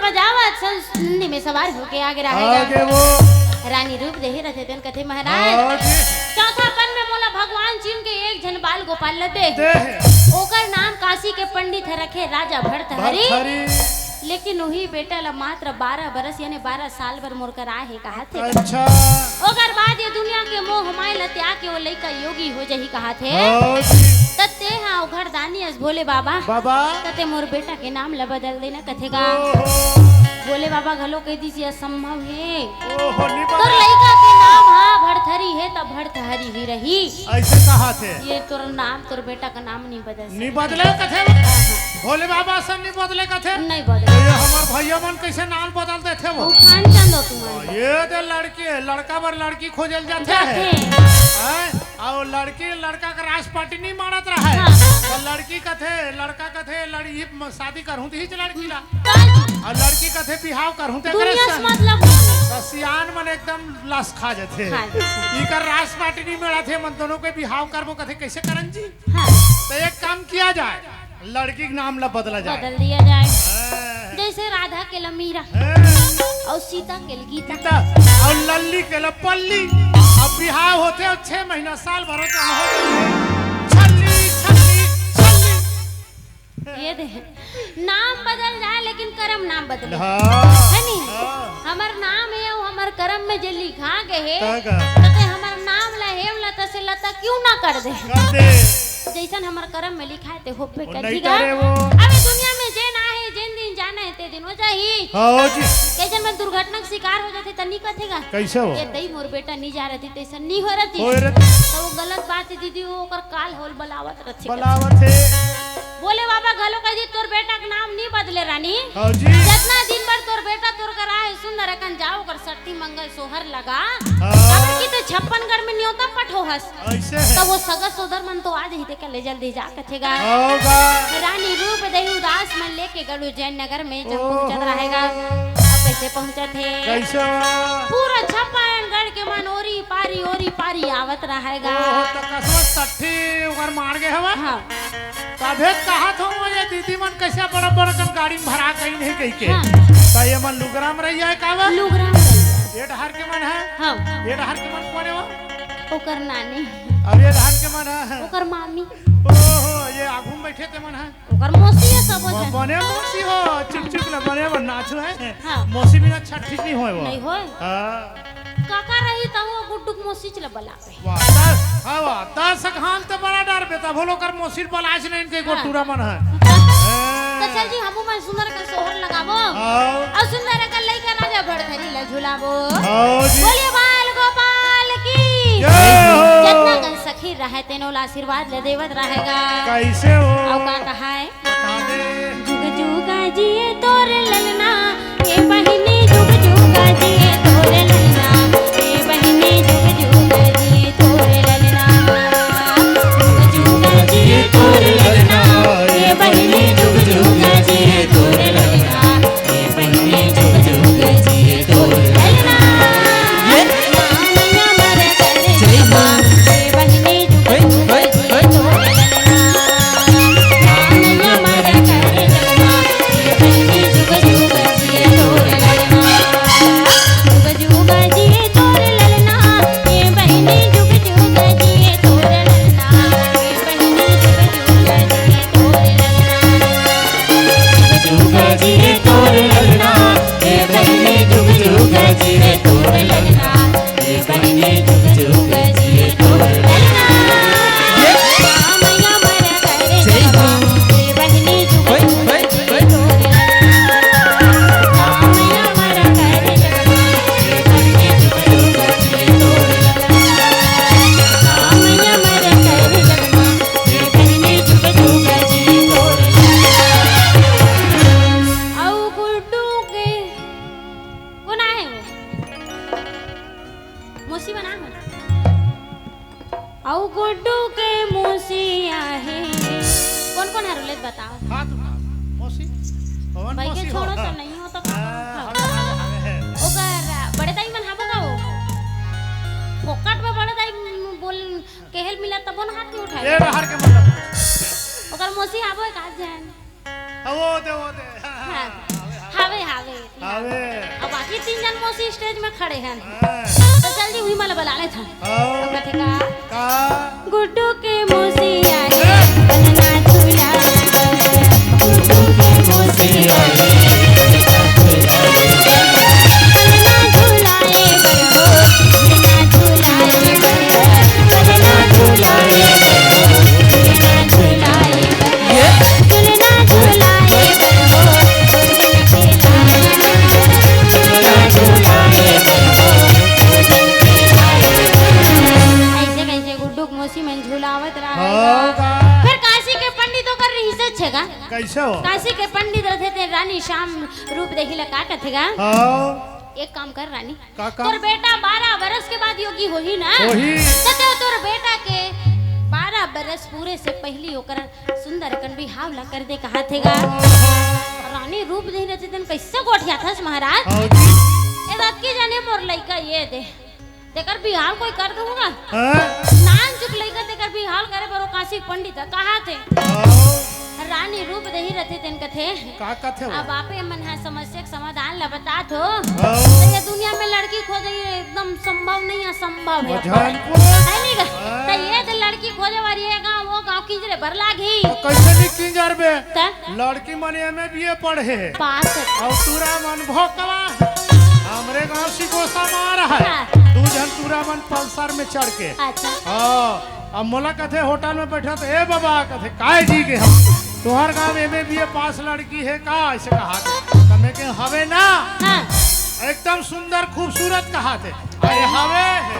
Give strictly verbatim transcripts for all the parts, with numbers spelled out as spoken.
बजावत संस नंदी में सवार होके आगे रहेगा। आगे वो। रानी रूप देहे रथे तेन कथे महाराज। हाँ जी। चौथा पन में मोला भगवान चुन के एक झन बाल गोपाल ल दे। दे। ओकर नाम काशी के पंडित ह रखे राजा भरथरी। भरथरी। लेकिन उही बेटा ल मात्र बारह बरस यानी बारह साल बर मोर करा हे कहाथे। अच्छा। ओकर बाद ये दुनिया के मोह माया ल त्याग के वो लइका योगी हो जही कहाथे। हाँ जी। त तेहा ओघरदानी अस भोले बाबा। बाबा। त ते मोर बेटा के नाम ल बदल देना कथे गा। ओहो। भोले बाबा घलो कह दीजिए असंभव हे। ओहो, नहीं तोर बना। लइका के नाम हा भरथरी हे त भरथरी ही रही। ऐसे कहाथे। ये तोर नाम तोर बेटा का नाम नहीं बदल नहीं सकता। बदले कथे वो। भोले बाबा से नहीं बदले कथे। नहीं बदले। ये हमर भैया मन कैसे नाम बदल देथे वो। वो खान चांद हो तुम्हारे। ये दे लड़की, लड़का बर लड़की खोजल जाथे। जाथे। हैं? अउ लड़की लड़का के रास पार्टी नहीं मानत रहे। हाँ। त लड़की कथे, लड़का कथे, लड़-, ये म-, शादी करहूं त ही लड़की ला। बस। अउ लड़की कथे बिहाव करहूं त दुनिया से मतलब। त सियान मन एकदम लस खा जथे। खा जथे। इकर रास पार्टी नहीं मिलत हे, मन दोनों के बिहाव करबो कथे, कैसे करन जी? हाँ। त एक काम किया जाए, लड़की के नाम ला बदला जाए। बदल दिया जाए। हाँ। जैसे राधा के ला मीरा हाँ। अउ सीता के ला गीता। गीता। अउ लल्ली के ला पल्ली। अब बिहाव होथे अउ छह महीना साल भर होथे, हम हो गए छल्ली, छल्ली, छल्ली। ये दे, नाम बदल जाए लेकिन करम नाम बदले। हाँ। है नी? हाँ। हमर नाम हे अउ हमर करम में जे लिखा गए हे, का का? त ते हमर नाम ला हेम लता से लता क्यों ना कर दे? कर दे। जैसन हमर करम में लिखा हे ते होबे वो करही नहीं गा। करे वो। अबे दुनिया में जेन आहे, जेन दिन जाना हे, ते दिन हो जाही। हाँ जी। कइसन में दुर्घटना के शिकार हो जाथे त नहीं कथे गा। कैसे हो? ये दई मोर बेटा नहीं जा रही, तैसन नहीं हो रही। होए रही। त वो गलत बात हे दीदी, वो ओकर काल होल बलावत रथे। बलावत हे। भोले बाबा घलो कह दी, "तोर बेटा के नाम नहीं बदले रानी। हाँ जी। जितना दिन बर तोर बेटा तोर करा हे सुंदर अकन जाओ, ओकर सट्टी मंगल सोहर लगा।" हाँ। काबर कि ते छप्पनगढ़ में न्योता पठो हस। ऐसे हे। त वो सगा सोदर मन तो आ जही, ते कले जल्दी जा कथे गा। होगा। रानी रूप देही उदास मन लेके गड़ू जयनगर में जब ओहो। पहुंचत रहेगा। अब कैसे पहुंचत हे? कैसे? पूरा छप्पनगढ़ के मन ओरी पारी, ओरी पारी आवत रहेगा। ओहो, त कसवा सट्ठी ओकर मार गे हवा। हाँ। तभे त कहत हूँ, ये दीदी मन कैसे बड़ा बड़ा कन गाड़ी में भरा गई नहीं कही के। हाँ। त ये मन लुगरा में रही है का बा? लुगरा में रही है। ये डहर के मन है? हाँ। ये डहर के मन कोने हो? ओकर नानी। अब ये डहर के मन है? ओकर मामी। ओहो, ये आगू में बैठे ते मन है? ओकर मौसी है सब वो झन। बने मौसी हो, चुप चुप ले बने वो नाचो है। हाँ। मौसी बिना छठ ठीक नहीं होए वो। नहीं होए। हाँ। काका रही त वो गुड्डू के मौसी चला बला। वाह, दस, हाँ, वाह, दस घाम त बड़ा डर बेटा, भोलो कर मोसिर बलास नहीं इनके को हाँ। टूरा मन है। त चल जी, हमू मन सुंदर कर सोहर लगाबो। आओ। अउ सुंदर कर लइका राजा भड़धरी ला झुलाबो। आओ जी। बोलिए बाल गोपाल की। जय हो। जितना गन सखी रहे, तेनो ला आशीर्वाद ले देवत रहेगा। कैसे हो? अउ का कहा है? बता दे। जुग जुगा जिए तोर ललना, ए बहिनी जुग जुगा जिए तोर ललना, ए बहिनी जुग जुगा जिए तोर ललना। जुग जुगा जिए तोर ललना, ए बहिनी जुग जुगा जिए तोर ललना, ए बहिनी जुग जुगा जिए तोर ललना। ये अउ गुड्डू के कोन आहे वो? मौसी बना हो। अउ गुड्डू के मौसी आहे। कोन कोन हर उलेत बताओ। हाँ, तू हाँ, मौसी। पवन भाई के मौसी छोड़ो हो। तो नहीं हो तो का हाँ, करो? हवे, हवे, हवे। ओकर बड़े दाई मन हाबो का वो? फोकट में बड़े दाई बोल केहेल मिला तबो न हाथ नहीं उठाए। ये बाहर के मतलब। ओकर मौसी हाबो एक हाथ जान। हाँ, वो दे, वो दे। हाँ, हाँ, हाँ। हाँ, हाँ, हाँ। हावे, हावे। हावे। अब बाकी तीन जन मौसी स्टेज में खड़े हैं। हाँ। तो जल्दी हुई मला बला लेथन। हाँ। तो कथे का? का? गुड्डू के मौसी आए, पलना झूला। गुड्डू के मौसी आए, पलना झूलाए बर हो, पलना झूलाए बर हो, पलना झूलाए बर हो, पलना झूलाए बर हो, पलना झूलाए बर हो, पलना झूलाए बर हो। ऐसे कैसे गुड्डू के मौसी मन झुलावत रहे। हो का? फिर काशी के पंडित ओकर रिहिसे छेगा। कैसे हो? काशी के पंडित रथे ते रानी श्याम रूप देखी ला का कथेगा? हाँ। एक काम कर रानी, का काम? तोर बेटा बारह बरस के बाद योगी होही ना? होही। तो ते तोर बेटा के बारह बरस पूरे से पहली ओकर सुंदर कन बिहाव ला कर दे कहा थेगा। रानी रूप देखी रथे तेन कैसे गोठिया थस महाराज? हाँ जी। ए दक्की जाने मोर लइका ये दे। तेकर बिहाव कोई कर दूंगा। हाँ? नान चुक लइका तेकर बिहाव करे बर ओ काशी पंडित ह, कहा थे। हाँ। रानी रूप देही रथे तेन कथे। का कथे वो? अब आपे मन ह समस्या के समाधान ला बतात हो। हाँ। तो ये दुनिया में लड़की खोजे ये एकदम संभव नहीं है, असंभव है। भजनपुर। है नहीं गा? हाँ। तो ये तो लड़की खोजे वाली है गाँव वो गाँव किंजरे भर लागी। तो कैसे नहीं किंजर बे? त लड़की मन एमए बीए पढ़े हे। पास। और टूरा मन भोकवा। हमरे गांव सिकोसा मार है। हाँ। दू झन टूरा मन पल्सर में चढ़ के। अच्छा। हाँ। अब मोला कथे होटल में बैठा तो ए बाबा कथे काय जी के हम तुहर गांव एमए बीए पास लड़की है का ऐसे कहा थे। तो मैं के हवे ना। हाँ। एकदम सुंदर खूबसूरत कहा थे। अरे हवे है।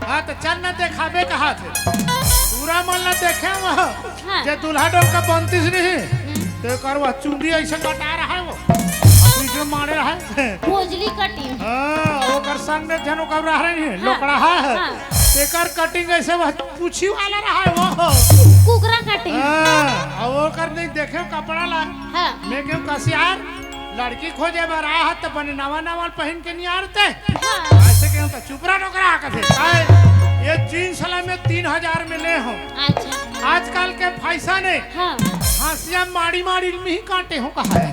हाँ तो चल न देखाबे कहा थे। टूरा मन ला देखे वहाँ। हाँ। जे दूल्हा डोल का बनतीस नहीं। हम्म। तो कर वह चुंदी ऐसे कटा रहा है वो। बीच में मारे रहा है। भोजली कटिंग। हाँ, ओकर संग में जन ओकर रह रहे नहीं, हाँ। लोकड़ा है। हाँ। तेकर कटिंग ऐसे वह पूछी वाला रहा है वो। कुकरा कटिंग। हाँ, अब ओकर नहीं देखे कपड़ा ला। हाँ। मैं क्यों कसियार लड़की खोजे बर आया है तो बने नवा नवा पहन के नहीं आरते। हाँ। ऐसे क्यों तो चुपरा नोकरा कथे। आए, ये जींस वाला में तीन हजार में ले हो। अच्छा। आजकल के फैशन है। हाँ। हंसिया मारी मारी में ही काटे हो कहा है।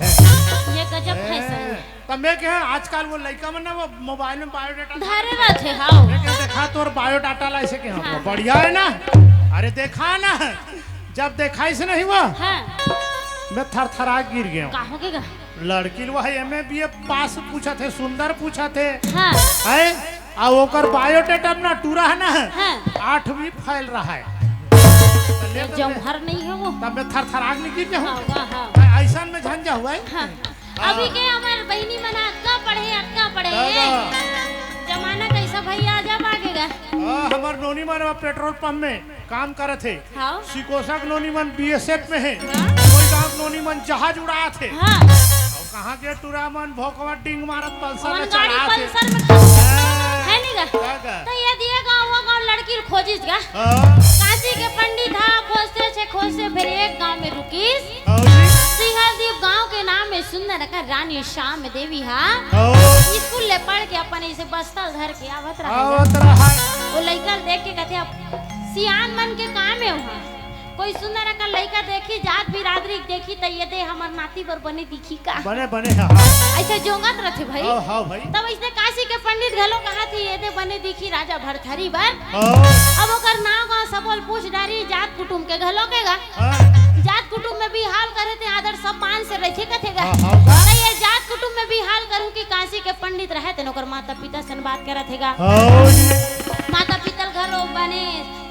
ये गजब फैशन है। तो मैं कहे आजकल वो लड़का मन ना वो मोबाइल में बायोडाटा धरे रहते हाओ। मैं कहे देखा तोर बायोडाटा ला ऐसे कहे हाँ। बढ़िया है ना। अरे देखा ना जब देखा ऐसे नहीं हुआ हाँ। मैं थरथरा गिर गया हूँ। का हो गया? लड़की लो है एमए बीए पास पूछा थे सुंदर पूछा थे हाँ। है आ ओकर बायोडाटा में ना टूरा है ना हाँ। आठवीं फेल रहा है। ये जौहर नहीं है वो। तब मैं थरथराग नहीं गिर गया हूँ। हाँ, वाह, हाँ। ऐसा में झंझा हुआ है। हाँ। अभी के हमार बहिनी मन अतका पढ़े, अतका पढ़े। दादा। जमाना कैसा भैया जब आगे गा। हाँ, हमार नोनी मन पेट्रोल पंप में काम करत हे। हाँ। सिकोसक नोनी मन बीएसएफ में हे। हाँ। कोई गांव नोनी मन जहाज उड़ात हे। हाँ। और कहाँ के टूरा मन भोकवा डिंग मारत पल्सर कौन में गाड़ी चलात हे। पल्सर में है नहीं गा? दादा। तो ये दिए गाँव वो गाँव लड़की खोजिस गा। हाँ। काशी के पंडित हा खोजते छे खोजते फिर एक गाँव में रुकिस। और जी। सिंहलदीप गाँव के नाम में सुंदर का रानी श्याम देवी हा। और स्कूल ले पढ़ के अपन इसे बस्ता धर के आवत रहा। आवत रहा। वो लइका देख के कहते अब सियान मन के काम है वहाँ। कोई सुंदर का लइका देखी जात बिरादरी देखी त ये दे हमर नाती बर बने दिखी का। बने बने हाँ। ऐसे जोंगत रथे भाई। हाँ हाँ भाई। तब इसने काशी के पंडित घलो कहा थे ये दे बने दिखी राजा भरथरी बर। हाँ। अब ओकर नाव गाँव सबोल पूछ डारी जात कुटुम के घलो के गा। हाँ। जात कुटुम में भी हाल करे थे आदर सम्मान से रखे कथे गा। हाँ, हाँ, हाँ। त ये जात कुटुम में भी हाल करूँ कि काशी के पंडित रहे तेन ओकर माता पिता सन बात करत हे गा। हाँ जी। माता पिता घलो बने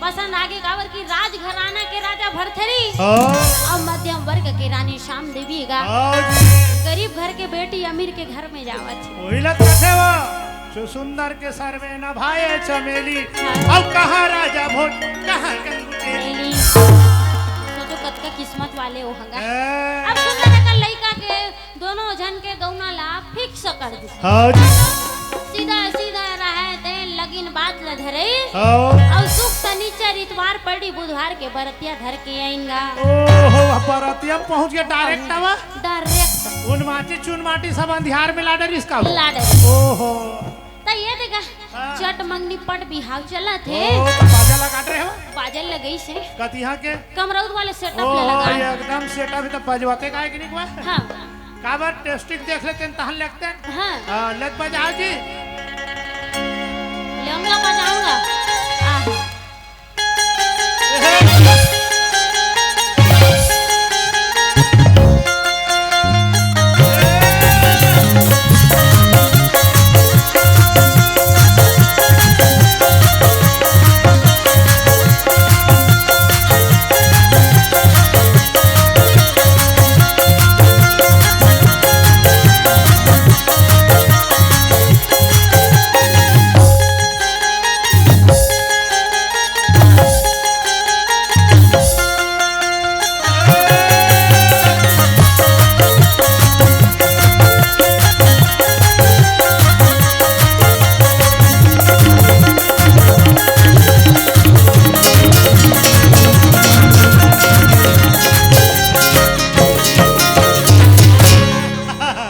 पसंद आगे काबर की राजघराना के राजा भरथरी हाँ। और मध्यम वर्ग के रानी श्याम देवी गा। हाँ जी। गरीब घर के बेटी अमीर के घर में जावत हे। वही लग कथे वो। जो सुंदर के सर्वे न भाए चमेली। हाँ। अब कहाँ राजा भोज कहाँ गंगू तेली। सोचो कतका किस्मत वाले हो हगा। ए, अब सुंदर का लइका के दोनों झन के गौना ला फिक्स कर दी। हाँ जी। सीधा सीधा रहे ते लगिन बात ल धरे। हाँ। और सुख शनिचर इतवार पड़ी बुधवार के बरतिया धर के आइंगा। ओहो, बरतिया पहुंच गया डायरेक्ट अब। डायरेक्ट उन माटी चुन माटी सब अंधियार में लाडे रिस्का। लाडे। ओहो। त ये देखा हाँ। चट मंगनी पट बिहाव चलत हे। ओ, तो बाजा लगा रहे हो? बाजल लगई से कति यहाँ के? कमरौद वाले सेटअप ओ, ले लगा। ये एकदम सेटअप ही तो बजवाते काहे के नहीं हुआ? हाँ। का अबर टेस्टिंग देख लेते हैं, तहन लेते हैं। हाँ। हाँ, लग बजाओ जी। लेऊंगा, बजाऊंगा। आह।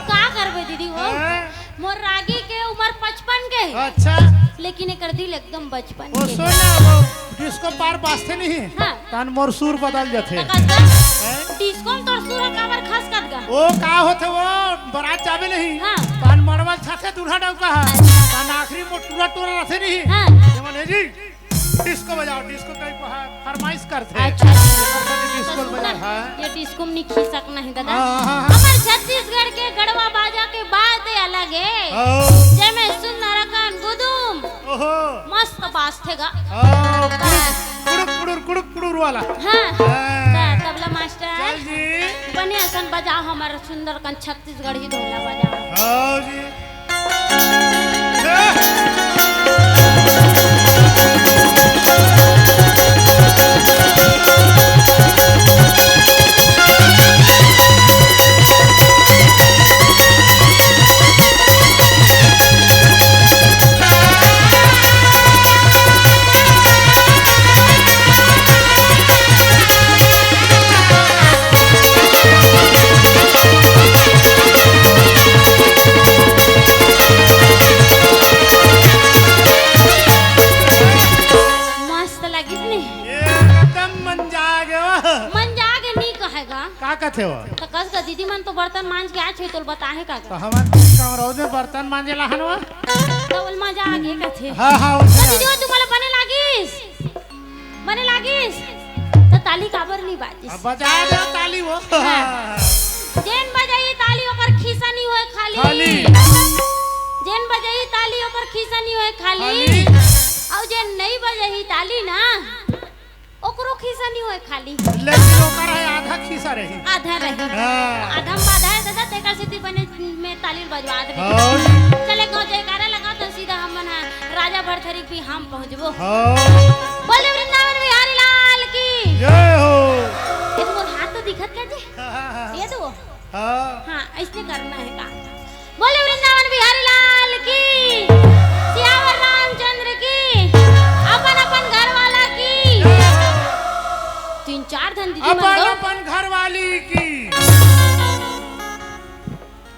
का करबे दीदी हो? हाँ। मोर रागी के उम्र पचपन के हे। अच्छा। लेकिन एकर दिल एकदम बचपन वो के। सुन ना, वो डिस्को पार बाजथे नहीं। हाँ। तहन मोर सुर बदल जाथे। त कस गा? हैं? डिस्को में तोर सुर ह काबर खसकत गा? ओ का होथे वो, बारात जाबे नहीं। हाँ। तहन मड़वा छाथे दूल्हा डौका ह। अच्छा। तहन आखिरी में टूरा टूरा रथे नहीं। हाँ। ये मन हे जी, डिस्को बजाओ, डिस्को कहीं को है, फरमाइश करथे। अच्छा, अच्छा। एकर खातिर डिस्को तो बजाओ, सुन ना, हाँ। ये डिस्को में नहीं खींच सकना है दादा। हाँ, हाँ, हाँ। हमर छत्तीसगढ़ के गड़वा बाजा के बात अलग है। हाँ। जेमे सुन ना रकन गुदुम। ओहो। मस्त बाजथे गा। हाँ, कुड़ुक, कुड़ुक, कुड़ुर, कुड़ुक, कुड़ुर वाला। हाँ। हाँ। त-, तबला मास्टर। चल जी। बने असन बजाओ हमर सुंदर कन छत्तीसगढ़ी ढोला बजाओ। हाँ जी। मस्त लगिस ने? एकदम मन जागे हो। मन जागे नहीं कहेगा। का कथे हो? त कस का दीदी मन तो बर्तन मांज के आज हे, तोल बताहे का? तो हमन कमरौज में बर्तन मांजे ला हन वा। तो बोल मजा आ गया कथे। हाँ, हाँ, ओ उठे दीदी, आ। ओ तुम्हारा बने लागिस? बने लागिस? त ताली काबर नहीं बाजिस? अब बजा दे ताली वो। हाँ। जेन बजाई ताली ओकर खीसा नहीं होए खाली। खाली। जेन बजाई ताली ओकर खीसा नहीं होए खाली। खाली। अउ जेन नहीं बजाई ताली ना, ओकरो खीसा नहीं होए खाली। लेकिन ओकर है आधा खीसा रही। आधा रही। हाँ। आधा में बाधा है दादा, तेकर सेती बने में ताली बजवा दे। हाँ। चले गाँव जयकारा लगा तो सीधा हमन ह राजा भरथरी भी हम पहुँचबो। हाँ। बोले वृंदावन बिहारी लाल की। जय हो। ये तो मोर हाथ तो दिखत का जी? हाँ, हाँ, हाँ। ये तो। हाँ। हाँ, ऐसे करना है काम। बोले वृंदावन बिहारी लाल की, सियावर रामचंद्र की, अपन अपन घर वाला की। तीन चार धन दीदी मन अपन गो। अपन घर वाली की।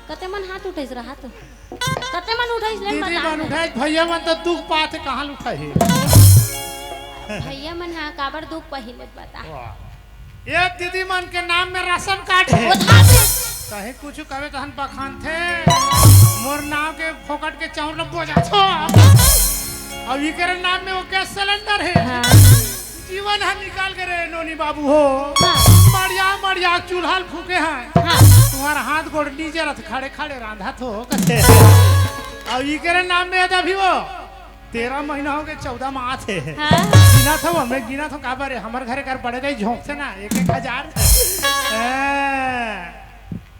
कते मन हाथ उठाइस रहा तो? कते मन उठाइस ले दीदी बता मन दे। उठाइस, भैया मन तो दुख पाथे, कहाँ ले उठाही? भैया मन हाँ काबर दुख पहिले बता। वाह। ये दीदी मन के नाम में राशन कार्ड है। वो धाबे। कहीं कुछ कहे तहन बखान थे। मोर नाम के फोकट के चाउर ल बोजा छो। अब इकरे नाम में वो गैस सिलेंडर है। हाँ। जीवन है निकाल के रे नोनी बाबू हो। हाँ। मड़िया मड़िया चूल्हा ल फूके हैं। हाँ। तुम्हारा हाथ गोड़ नीचे रथ खड़े खड़े रांधा थो कथे। अब इकरे नाम में यदि अभी वो तेरह महीना हो गए, चौदह में आथे। हाँ। गिना था वो, मैं गिना था काबर है, हमर घरे कर बड़े दाई झोंकथे ना, एक एक हजार। हाँ।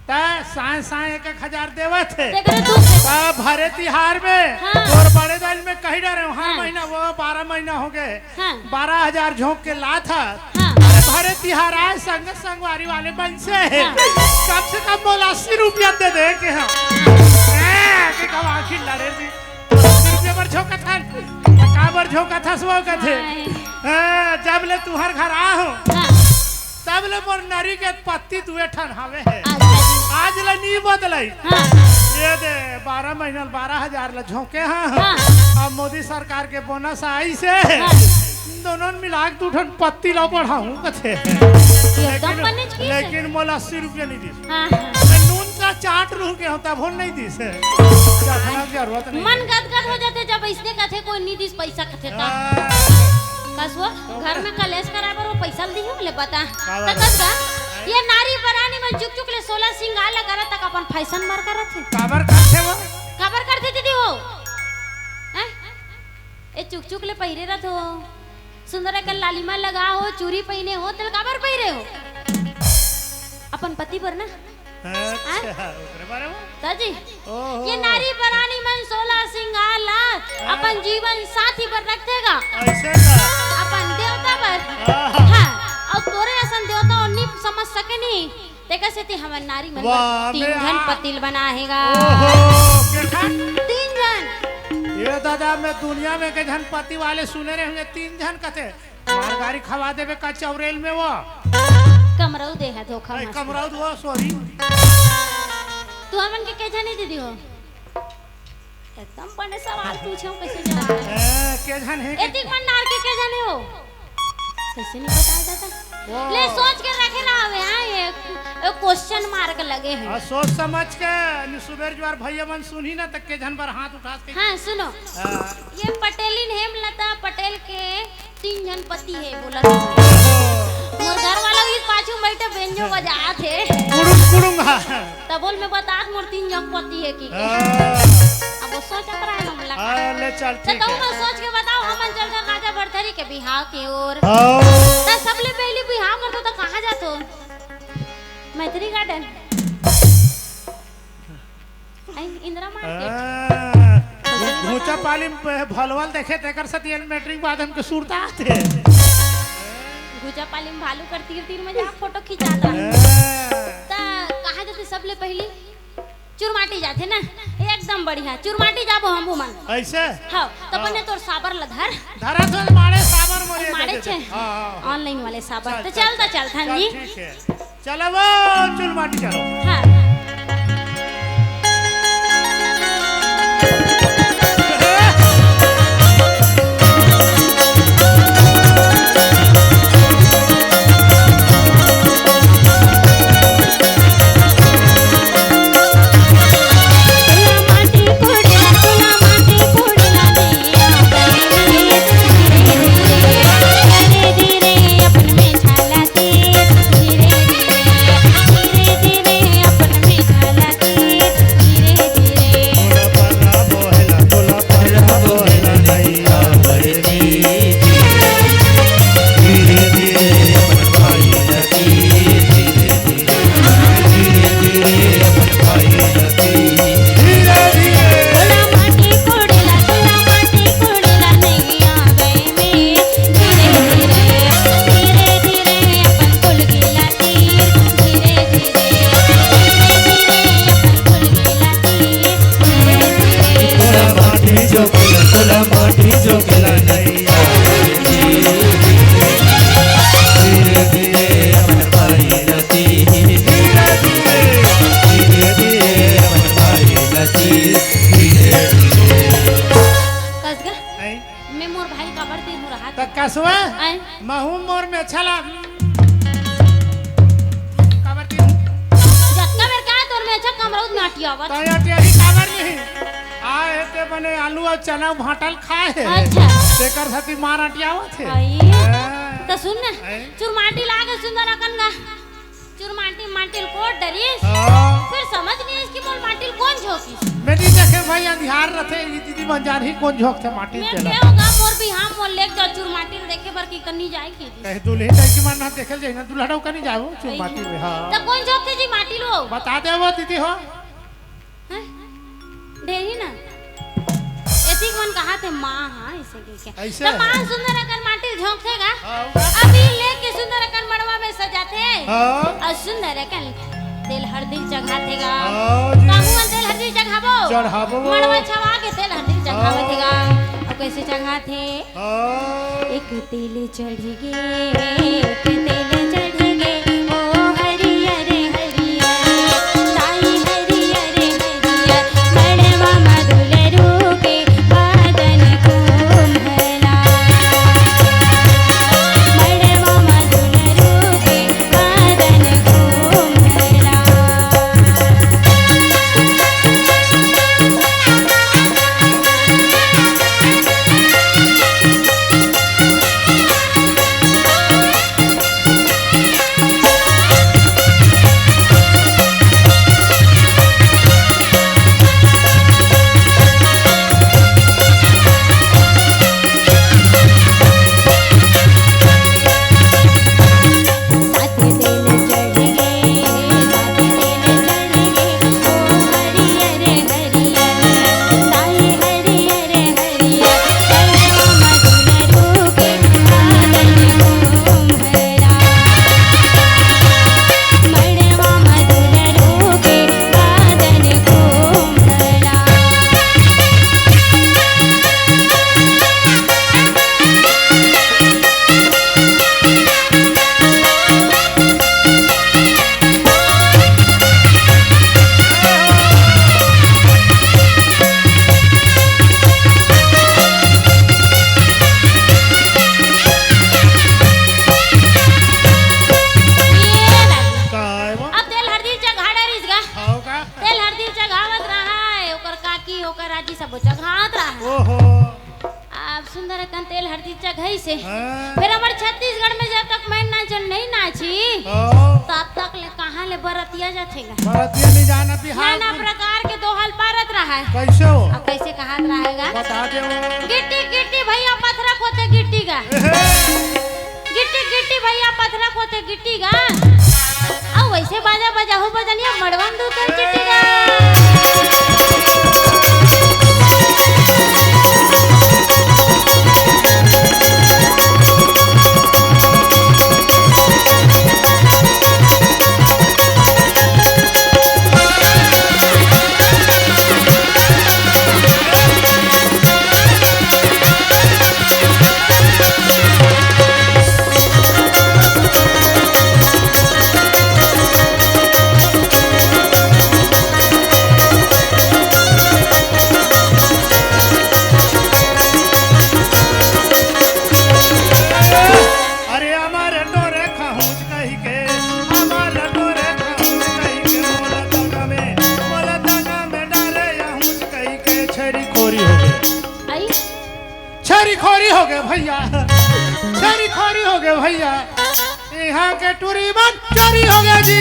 त साय साय एक एक हजार देवत हे। तेकरे दुख हे। त भरे तिहार में हाँ। तोर बड़े दाई में कही डरे हूँ, हर हाँ। महीना वो बारह महीना हो गए, हाँ। बारह हजार झोंक के लात ह। हाँ। अरे भरे तिहार आए, संग संगवारी वाले मन से हाँ। कम से कम मोला अस्सी रुपया दे दे के हम। हाँ। ए, के कब आखिर लड़े दी। अस्सी रुपया बर झोंकत हन। त काबर झोंकत हस वो कथे। हाँ। हाँ, जब ले तुहर घर आ हो। हाँ। तब ले मोर नरी के पत्ती दुए ठन हवे हे। अच्छा जी। आज ले नी बदलई। हाँ। ये दे, बारह महीना ले बारह हजार ले झोंके हाँ। हाँ। अब मोदी सरकार के बोनस आइस हे। हाँ। दोनों मिला के दू ठन पत्ती ला बढ़ाहूँ कथे। एकदम लेकिन, बने चीज हे। लेकिन मोला अस्सी रुपया नी दिस। हाँ, हाँ। मैं नून चाट लूं के होता भूल नहीं दिस। चखना के जरूरत नहीं। मन गदगद हो जाथे जब अइसने कथे कोई नी दिस पैसा कथे ता। हाँ। कसुआ, घर में कलेश कराय बर वो पैसा ल दिही ले बता। का त बात? कस गा, ये नारी परानी मन चुक चुक ले सोलह सिंगार ल करत तक अपन फैशन मार करत हे। काबर करथे वो? काबर करथे दीदी वो? हैं? ए चुक चुक ले पहिरे रथ हो। सुंदर के लालिमा लगा हो, चूरी पहिने हो, तेल काबर पहिरे हो? अपन पति बर ना। अच्छा, ओकरे बारे में? दाजी, ओहो। ये नारी परानी मन सोलह सिंगार ला हाँ। अपन जीवन साथी बर रखथे गा। अइसे का? अपन देवता बर। आहा। हाँ, अउ तोरे असन देवता ओ नी समझ सके नी। तेकर सेती हमन नारी मन वाह, बर तीन झन पति ल बनाए हे गा। ओहो, के झन? तीन झन। ये दादा, मैं दुनिया में के झन पति वाले सुने रहे होंगे, तीन झन कथे। मार गारी खवा देबे का चौरेल में वो। कमरऊ दे हे धोखा ए, मत। कमरऊ दो, सॉरी। तू हमन के के झन हे दीदी हो? एकदम बने सवाल पूछे हो, कैसे जवाब दे? ए, के झन हे? एतिक मन नार के के झन हे हो? कैसे नहीं बताया दादा? वो ले सोच के रखे रहा हवे, हाँ, ये, ये question mark लगे हैं। आ, सोच समझ के नि सुबेर जुआर भैया मन सुनही ना, त के झन बर हाथ उठा के। हाँ, सुनो। हाँ। ये पटेलिन हेमलता पटेल के तीन झन पति हे बोलत हे। मोर घर वाला भी पाछू बइठे बेंजो बजात हे। कुड़ुम, कुड़ुम, हाँ। त बोल मैं बतात मोर तीन झन पति हे कि। हाँ। अब वो सोचत रहे हम लगा। हाँ, ले चल, त ठीक कहूँ हे। मैं सोच के बताओ, हमन चल चल राजा भरथरी के बिहाव के ओर। हाँ। त सबले पहली बिहाव करथो त कहाँ जाथो? मैत्री गार्डन। आई, इंदिरा मार्केट। हाँ, घु-, घुचा पाली में भलवल देखे, तेकर साथ ये मैट्रिक बाद हमके सुरता आथे। घुचा पाली में भालू कर तीर तीर में जा फोटो खिंचाता। हाँ। त कहाँ जाथे सबले पहली? चुरमाटी जाथे ना, एकदम बढ़िया। चुरमाटी जाबो हमू मन। अइसे? हाँ, त हाँ। बने तोर साबर ल धर। धरा तो माड़े साबर मोरे माड़े दे दे। छे। हाँ, हाँ, हाँ। Online वाले साबर। चल, त चल, चल, त चल, चल, थान चल, जी। ठीक हे। चलो वो चुलमाटी चलो। हाँ। कस गा? आय। मैं मोर भाई काबर तीर हूँ रहा त कसवा? आय। महू मोर में छला। काबर तीर हूँ? जतका बेर का तोर में अच्छा कमरौद में अटियावत। त अटियाही काबर नहीं? आ, एते बने आलू अउ चना भांटा ल खाए हे। अच्छा। तेकर सेती मार अटियावत हे। आई। हाँ। त सुन ना, आय। चुरमाटी लागे सुंदर अकन गा। चुरमाटी माटी ल कोड़ डरिस। हाँ। फिर समझ नहीं आइस कि मोर माटी ल कोन झोंकिस। मैं नहीं देखे भाई, अंधियार रथे, ये दीदी मन जानही कोन झोंकथे माटी ल मैं तेला। के होगा, मोर बिहाव मोर लेके जाओ चुरमाटी ल देखे बर कि कन्नी जाए की। कहे दुल्हे जाए कि मन ना देखे जाए ना, दुल्हन का नहीं जाओ चुरमाटी में, हाँ। त कोन झोंकथे जी माटी ल? बता दे वो दीदी हो। हैं? ढेरी ना। एतिक मन कहाथे माँ, हाँ, इसे के क्या? ऐसे त माँ है। सुंदर अकन माटी झोंकथे गा। हाँ। अभी लेके सुंदर अकन मड़वा में सजाथे। हाँ। अउ सुंदर अकन तेल हरदी चघाथे गा। हाँ जी। बाबू मन तेल हरदी चघाबो। चढ़ाबो। मड़वा छवा के तेल हरदी चघावथे गा। हाँ। अउ कैसे चघाथे? हाँ। एक तिल चढ़ गे, एक तिल चढ़ गे, ओ हरियर हरियर, ताई हरियर हरियर, मड़वा म दुलरू के बादन कुम्हला, मड़वा म दुलरू के बादन कुम्हला। कि सब चघात रहा। ओहो। अब सुंदर अकन तेल हरदी चघई से। हाँ। फिर हमर छत्तीसगढ़ में जब तक मैं नाचन नहीं नाची, ओ। तब तक ले कहाँ ले बरतिया जाथेगा। बरतिया नहीं जाना बिहार नाना में। प्रकार के दोहल पारत रहा है। कैसे हो? अब कैसे कहात रहेगा? बता दे वो। गिट्टी, गिट्टी भैया पथरा खोते गिट्टी का। एहे। गिट्टी, गिट्टी भैया पथरा खोते गिट्टी का। अब वैसे बाजा बजाहू बजनिया मड़वन दू कर चिट्टी का। अरे अमर टोरे खाहूंच कहि के, अमर टोरे खाहूंच कहि के, मोला दगा में, मोला दगा में डारे आहूंच कहि के, छेरी खोरी हो गे। आई? छेरी खोरी हो गे भैया, छेरी खोरी हो गे भैया। इहाँ के टूरी मन चोरी हो गे जी।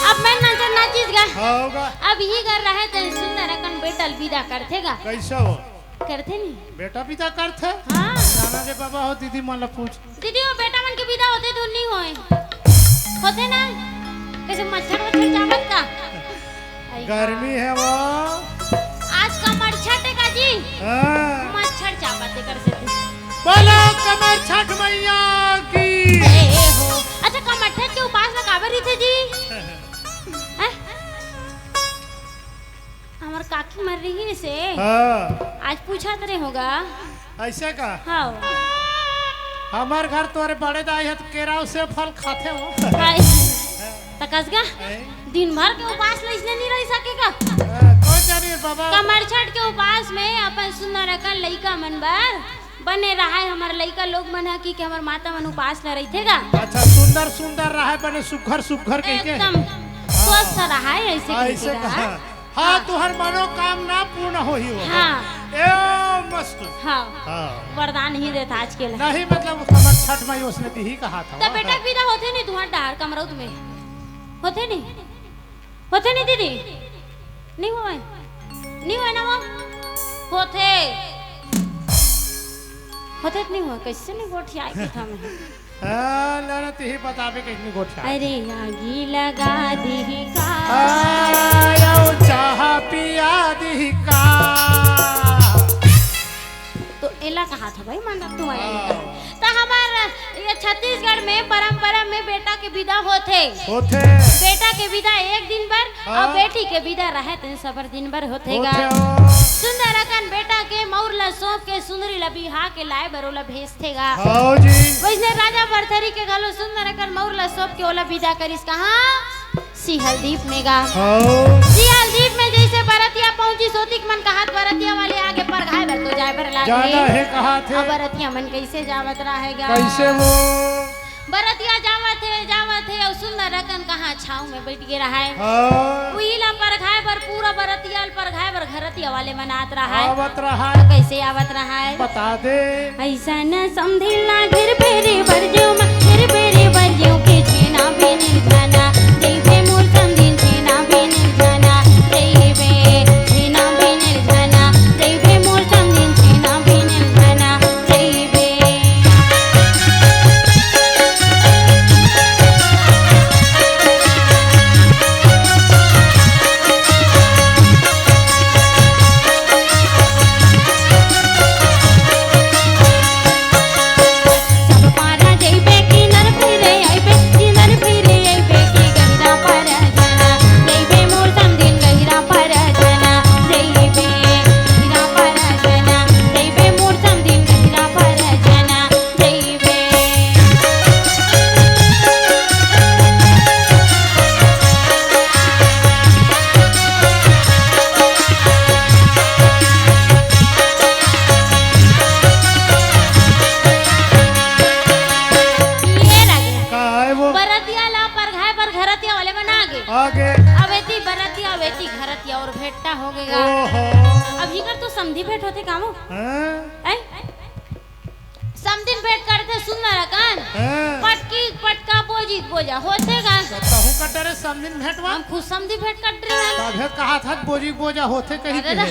अब मैं नाचन नाचिस गा। हाँ, होगा। अब ही घर रहे त सुंदर अकन बेटा ल बिदा करथे गा। कैसे हो? करथे नहीं। बेटा बिदा करथे? हाँ। जाना रे बाबा हो, दीदी मन ला पूछ। दीदी, वो बेटा मन के बिदा होथे धुन नहीं होय? होथे ना? कैसे मच्छर वच्छर चाबत का? आई गर्मी हाँ। है वो। आज कमर छठ है का जी? हाँ। मच्छर चाबत है कर से। बोलो कमर छठ मैया की। ए, ए हो। अच्छा, कमर छठ के उपास ला काबर रहिथे जी? हैं? हमर काकी मर रही से। हाँ। आज पूछत रहे होगा। ऐसे का? हाँ। हमर घर तोरे बड़े दाई ह त केराव से फल खाथे हो। हाय। त कस गा? हैं? दिन भर के उपास ले इसने नहीं रह सकेगा। हाँ, कौन जानी रे बाबा? कमर छठ के उपास में अपन सुंदर अकन लइका मन बर बने रहाय हमर लइका लोग मन ह कि, कि हमर माता मन उपास ल रहिथे गा। अच्छा, सुंदर सुंदर रहाय, बने सुघर सुघर कहिके। एकदम स्वस्थ रहाय, ऐसे हाँ, कहिके ऐसे रहा। कहा। हाँ, हाँ। तुहर मनोकामना पूर्ण होही वो। हाँ। ए मस्त। हाँ। हाँ। वरदान ही देत आज के लिए। नहीं, मतलब, हमर छठ माई ओसने दिही कहा था। त बेटा के बिदा होथे नहीं तुहर डहार कमरौत में? होथे नहीं? होथे नहीं दीदी? नहीं होय? नहीं होय ना वो? होथे। होथे त नहीं होय, कैसे नहीं गोठियाए के था मैं? हाँ, लड़ा तिही बताबे कैसे नहीं गोठियाए। अरे आगी लगा दी का। आ, यो चाह पिया दी का। तो एला कहा था भाई, मंडप तुम्हारे हाँ। तो हमार ये छत्तीसगढ़ में परंपरा में बेटा के बिदा होथे। होथे। बेटा के बिदा एक दिन बर हाँ। अउ बेटी के बिदा रहे तेन सबर दिन बर होथे गा। होथे। सुंदर अकन बेटा के मउर ला सौंप के सुंदरी ला बिहा के लाए बर ओला भेजथे गा। हाँ जी। वइसने राजा भरथरी के घलो सुंदर अकन मउर ला सौंप के ओला बिदा करिस कहाँ? सिहल दीप में गा। हाँ। सिहल दीप में जइसे बरतिया पहुंचिस ओतिक मन कहात बरतिया वाले आगे परघाए बर तो जाए बर लागे। जाना हे कहाथे। अब बरतिया मन कइसे जावत रहे गा? कइसे वो? बरतिया जावत हे, जावत हे, अउ सुंदर अकन कहाँ छाँव में बइठ गे रहाय। हाँ। उही ला परघाए बर, पूरा बरतिया ल परघाए बर घरतिया वाले मन आत रहाय। आवत रहाय। तो कइसे आवत रहाय? बता दे। अइसन समधिन ला घेरबे रे बरजेंव म, घेरबे रे बरजेंव के छेना बिनिल झना, जइबे मोर समधिन छेना बिनिल झना, जइबे छेना बिनिल झना, जइबे मोर समधिन छेना बिनिल झना, जइबे। सब पारा जइबे, किनर फिरे अइबे, किनर फिरे अइबे, घरतिया वाले मन आगे। आगे। अब एती बरतिया, अब एती घरतिया अउ भेंटा हो गे गा। ओहो। अब इकर तो समधी भेंट होथे का वो? हाँ। ऐ? समधिन भेंट करथे, सुन ना रकन। हाँ। पटकी पटका, बोजी बोजा होथे गा। तो तहूँ कर डरे समधिन भेंट वा? हम खुद समधी भेंट कर डरे हन। तभे कहाथस बोजी बोजा होथे कहिके। अरे दा,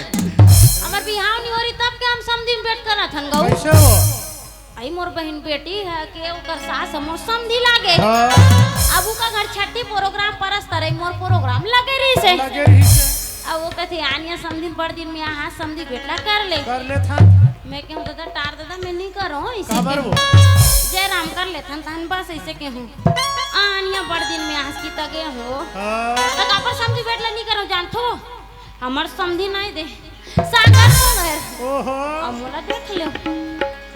हमर बिहाव नइ होही तब के हम समधिन भेंट करत हन गऊ। कइसे हो? अई मोर बहिन बेटी हे के ओकर सास ह मोर समधी लागे। हाँ। अब ओकर घर छट्ठी प्रोग्राम परस तरई मोर प्रोग्राम लगे रहिसे। लगे रहिसे। अब वो कथे, "आनिया समधिन बड़ दिन में आहा, समधी भेंट ला कर ले।" कर लेथन। मैं कहूँ, "दादा, टार दादा, मैं नइ करों, अइसे काबर कहूँ। वो? जयराम कर लेथन तहन बस अइसे कहूँ। आनिया बड़ दिन में आहस कि तगे हो। हाँ। त काबर समधी भेंट ला नइ करों, जानथो? हमर समधी नइ दे।" सागर मोंगर। ओहो। अब मोला देख ले।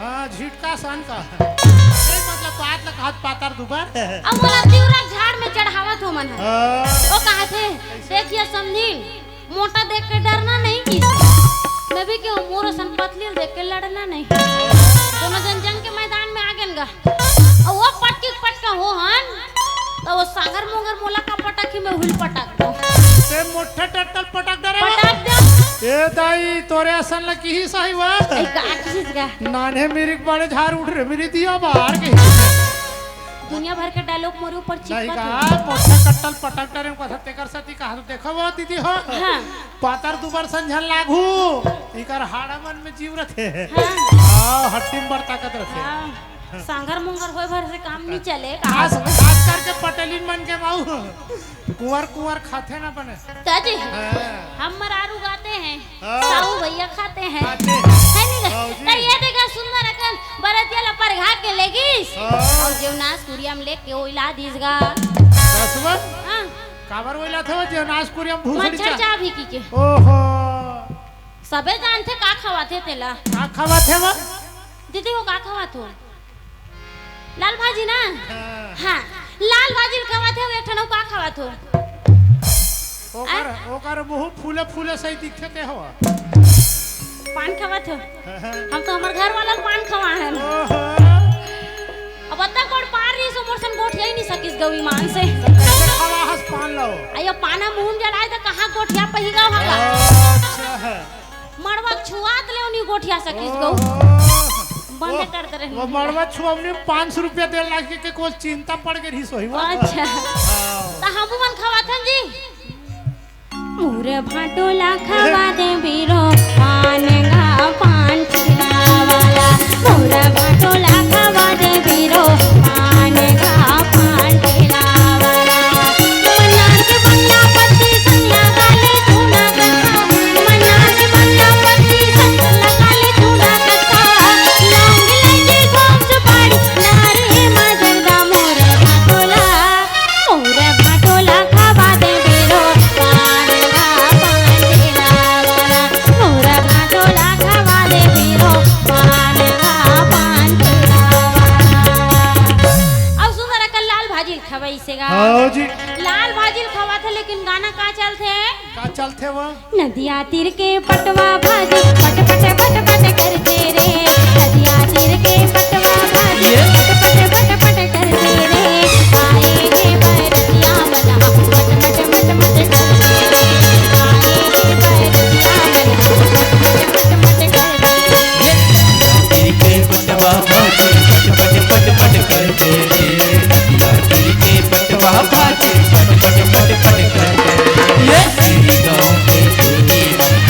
हाँ, झिटका सन का। नहीं, मतलब, बात ल कहत पातर दुबर। अब मोला तिवरा झाड़ में चढ़ावत हो मन ह। हाँ। वो कहथे, "देखिए समधी, मोटा देख के डरना नहीं किसी।" मैं भी कहूँ, "मोर असन पतली ल देख के लड़ना नहीं।" दोनों जन जंग के मैदान में आगेन गा। अउ वो पटकी पटका हो हन, त वो सागर मोंगर मोला का पटकही, मैं हुल पटक दूँ। ते मोठा टट्टल पटक डरे। पटक दे। ए दाई, तोरे असन ल किहिस हे वा। ए, का किहिस गा? नान्हे मिरिक बड़े झार उठ रे, मिरी दिया बाहर के। दुनिया भर के डायलॉग मोरे ऊपर नहीं चिपकत का, हे। मोठा टट्टल पटक डरे, कथा तेकर सती कहा तो देखो वो दीदी हो। हाँ। पातर दुबर सन झन लागू, इकर हाड़ा मन में जीव रथे। हाँ। हाँ, हड्डी में बड़ ताकत रथे। हाँ। सांगर मुंगर होय भर से काम नहीं चले, कहा खास, तो। खास करके पटेलिन मन के माऊ, कुंवर कुंवर खाथे ना बने। चाची, हाँ। हम मरारू गाते हैं, हाँ। साहू भैया खाते हैं। खाते हैं। है नहीं? हाँ जी। तो ये देखा सुंदर अकन बरतिया ला परघा के लेगिस। हाँ। अउ जेवनास कुरिया में लेके ओइला दिस गा। बस बस। हाँ। काबर ओइला थे वो जेवनास कुरिया में भूसड़ी मच्छर चा- चाभी की के। ओहो। सबे जानथे का खवाथे तेला। का खवाथे वो? दीदी हो का खवाथो? लाल भाजी ना? हाँ। हाँ, लाल भाजी ल खवाथे, एक ठन अउ का खवाथो? ओकर, आय? ओकर मुंह फूले फूले सही दिखथे ते हो। पान खवाथो? हाँ, हाँ। हम तो हमर घर वाला ल पान खवा हन। ओहो। अब अत्ता गोड़ पार रहिस, मोर सन गोठिया ही नहीं सकिस गऊ ईमान से। कैसे खवा हस पान लो? अयो पाना मुंह में जलाए तो कहाँ गोठिया पही गऊ हगा? अच्छा है। मड़वा छुआत ले उनी गोठिया सकिस गऊ। ओहो। बंदे वो, करते रहे। वो मड़वा छुअवनी में पाँच सौ रुपया दे लाग के, के कोई चिंता पड़ के रही सोही वो। अच्छा। हाँ। तो हम मन खवाथन जी। मोर भांटो ला खवा दे बीरो, पान गा पान ठेला वाला। मोर भांटो ला खवा दे बीरो, पान गा पान ठेला वाला। मनास बन्ना पत्ती संग लगा ले तू ना कत्था, मनास बन्ना पत्ती संग लगा ले तू ना कत्था। लौंग इलायची सौंफ सुपारी, नारे मजंदा मोर भांटो ला। मोर भांटो ला खवा दे बीरो, पान गा पान ठेला वाला। मोर भांटो ला खवा दे बीरो, पान गा पान ठेला वाला। अब सुंदर अकन लाल भाजी ल खवाइसे गा। हाँ जी। लाल भाजी ल खवाथे, लेकिन गाना का चलथे? का चलथे वो? नदिया तीर के पटवा भाजी पट पट पट पट करथे रे। नदिया तीर के पटवा भाजी ये? पट पट पट पट करथे रे। आए हे बरतिया बलहा मट मट मट मट करथे रे। आए हे बरतिया बलहा मट मट मट मट करथे रे। ये? नदिया तीर के पटवा भाजी पट पट पट पट करथे रे। नदिया तीर के पटवा भाजी पट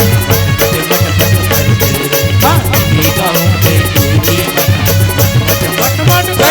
पट पट पट करथे रे। ये?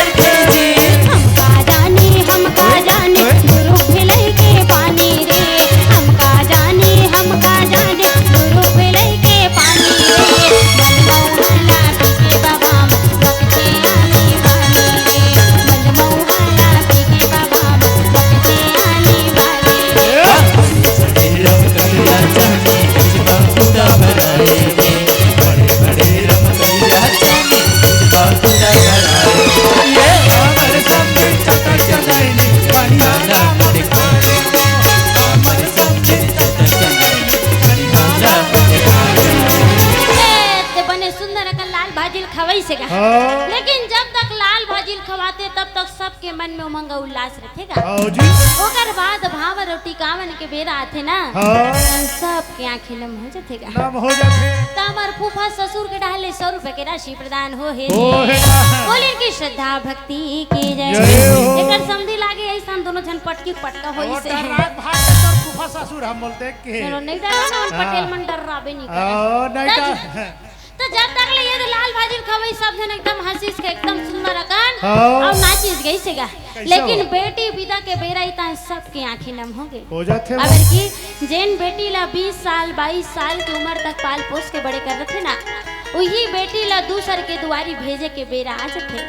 उमंग उल्लास रथे गा। हाँ जी। ओकर बाद भांवर अउ टिकावन के बेरा आथे ना, हाँ। सब के आंखी नम हो जाथे गा। नम हो जाथे। त हमर फूफा ससुर के डहर ले सौ रुपया के राशि प्रदान हो हे। हो हे गा। बोलिन कि श्रद्धा भक्ति की जय। जय हो। एकर समधी लागे अइसन दोनों झन पटकी पटका होइस हे। डर रात भाग के तोर फूफा ससुर हम बोलते के। चलो, नहीं डर ना, हाँ। पटेल मन डर राबे नहीं करे। हाँ, नहीं त डर। त जब तक ले ये लाल भाजी खवई सब झन एकदम हंसिस के एकदम सुंदर अकन हाँ। अउ नाचिस गइस हे गा। कैसे लेकिन हो? बेटी बिदा के बेरा इता सबके आंखी नम हो गे। हो जाथे वो। अबर कि जेन बेटी ला बीस साल, बाईस साल के उमर तक पाल पोस के बड़े करथे ना, उही बेटी ला दूसर के दुवारी भेजे के बेरा आ जाथे।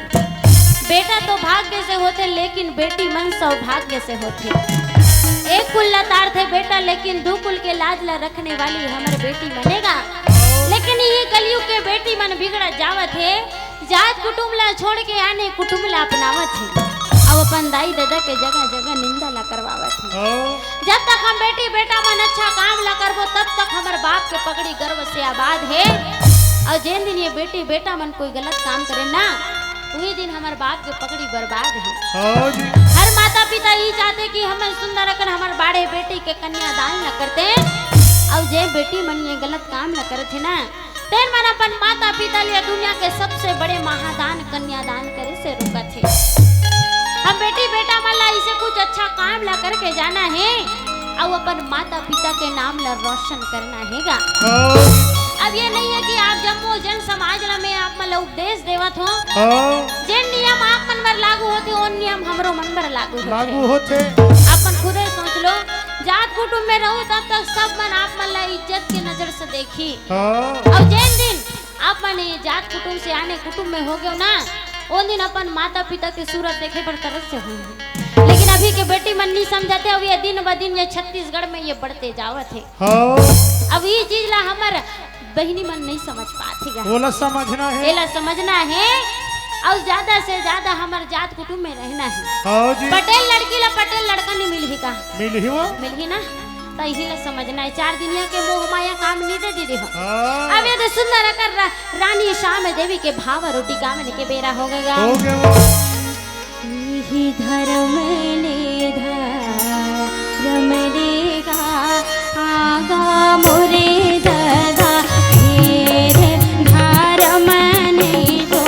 बेटा तो भाग्य से होथे, लेकिन बेटी मन सौभाग्य से होथे। एक कुल ला तारथे बेटा, लेकिन दू कुल के लाज ला रखने वाली हमर बेटी बनेगा। लेकिन ये कलयुग के बेटी मन बिगड़त जावत हे, जात कुटुम ला छोड़ के आने कुटुम ला अपनावत हे, अउ अपन दाई ददा के जगह जगह निंदा ला करवावत हे। हाँ। जब तक हम बेटी बेटा मन अच्छा काम ला करबो, तब तक हमर बाप के पगड़ी गर्व से आबाद हे। अउ जेन दिन ये बेटी बेटा मन कोई गलत काम करे ना, उही दिन हमर बाप के पगड़ी बर्बाद हे। हाँ जी। हर माता पिता ई चाहते कि हमन सुंदर अकन हमर बाड़े बेटी के कन्यादान ला करते, अउ जे बेटी मन ये गलत काम ला करत हे ना, तेन मन अपन माता पिता ले दुनिया के सबसे बड़े महादान कन्यादान करे से रोकत हे। हम बेटी बेटा मन ला इसे कुछ अच्छा काम ला करके जाना हे, अउ अपन माता पिता के नाम ला रोशन करना हे गा। हाँ। अब ये नहीं है कि आप जम्मो जन समाज ला मैं आप मन ला उपदेश देवत हो। हाँ। जेन नियम आप मन बर लागू होथे, ओ नियम हमरो मन बर लागू होथे। लागू होथे। आप मन खुदे सोच लो, जात कुटुम में रहू तब तक सब मन आप मन ला इज्जत के नजर से देखी। हाँ। अउ जेन दिन आप मन ये जात कुटुम से आने कुटुम में हो गयो ना, ओ दिन अपन माता पिता के सूरत देखे बर तरस से होही। लेकिन अभी के बेटी मन नहीं समझते, अब ये दिन ब दिन ये छत्तीसगढ़ में ये बढ़ते जावत हे। हाँ। अब ये चीज ला हमर बहिनी मन नहीं समझ पात हे गा। ओला समझना हे। एला समझना हे, अउ ज्यादा से ज्यादा हमर जात कुटुम में रहना हे। हाँ जी। पटेल लड़की ला पटेल लड़का नहीं मिलही का? मिलही वो। मिलही ना? त इही ला समझना हे, चार दुनिया के मोह माया काम नहीं दे दीदी हो। हाँ। अब ये दे सुंदर अकर रा-, रानी श्याम देवी के भाव रोटी गावन के बेरा हो गया। हो गया वो। इही धर्म ले धर्म लेगा, आगा मोरे ददा, फेर धर्म नहीं तो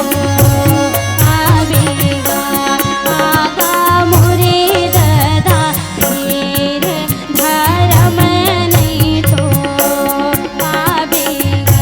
आवेगा, आगा मोरे ददा, फेर धर्म नहीं तो आवेगा।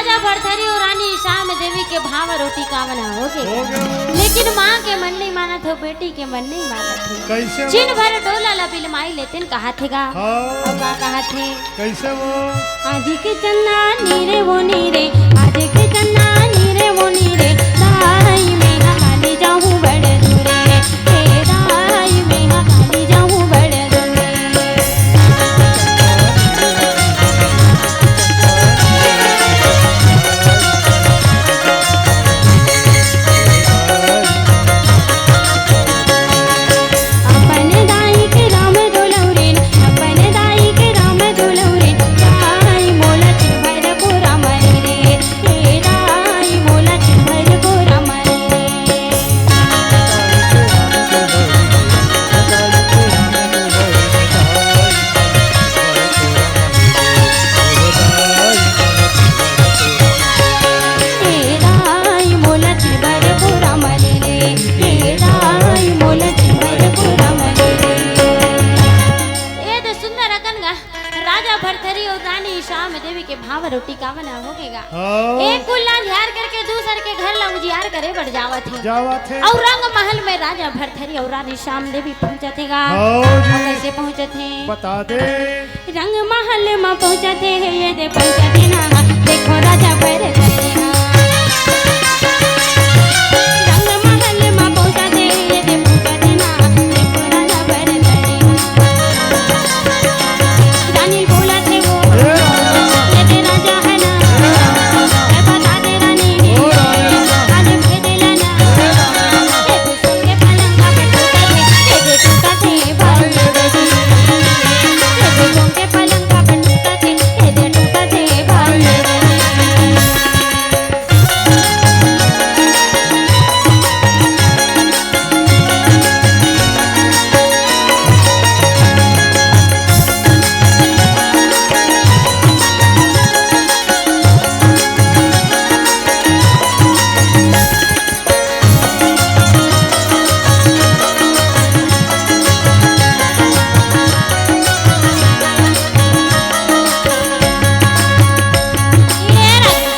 राजा भरथरी अउ रानी श्याम देवी के भांवर अउ टिकावन होगे। होगे। लेकिन माँ के मन नहीं मानत हे, बेटी के मन नहीं मानत हे। कइसे? चिन भर डोला ला बिलमाई ले तेन कहाथे गा। हाँ। अउ का कहाथे? कइसे वो? आज के चंदा नी रे वो नी रे, आज के चंदा नी रे वो नी रे, दाई मैं हा काली जाहूँ बड़ दूरे, ए दाई मैं हा काली जाहूँ बड़ दूरे। अपन दाई के राम दुलौरे, अपन दाई के राम दुलौरे, दाई मोला चिंभर गोरा मरे रे, हे दाई मोला चिंभर गोरा मरे रे। ए दाई मोला चिंभर गोरा मरे रे, ए दाई मोला चिंभर गोरा मरे रे। ए दे सुंदर अकन गा, राजा भरथरी अउ रानी श्याम देवी के भांवर अउ टिकावन होगे गा। हाँ। एक कुल ला अंधियार करके दूसर के घर ला उजियार करे बर जावत हे। जावत हे। अउ रंग महल में राजा भरथरी अउ रानी श्याम देवी पहुंचत हे गा। हाँ जी। अउ कइसे पहुंचत हे? बता दे। रंग महल म पहुंचत हे, ये दे पहुंचत हे ना, देखो राजा भरथरी ना। रंग महल म पहुंचत हे, ये दे पहुंचत हे ना, देखो राजा भरथरी ना। रानी बोलत हे वो, ये दे राजा हे ना, ये बता दे रानी, आज भेजेला ना, ये दे टूटा थे, ए दे टूटा थे, भाई रे। ए दे टूटा थे, ए दे टूटा थे, भाई रे।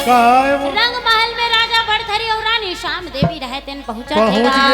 का हे वो? रंग महल में राजा भरथरी अउ रानी श्याम देवी रहे तेन पहुंचा पहुंच देगा।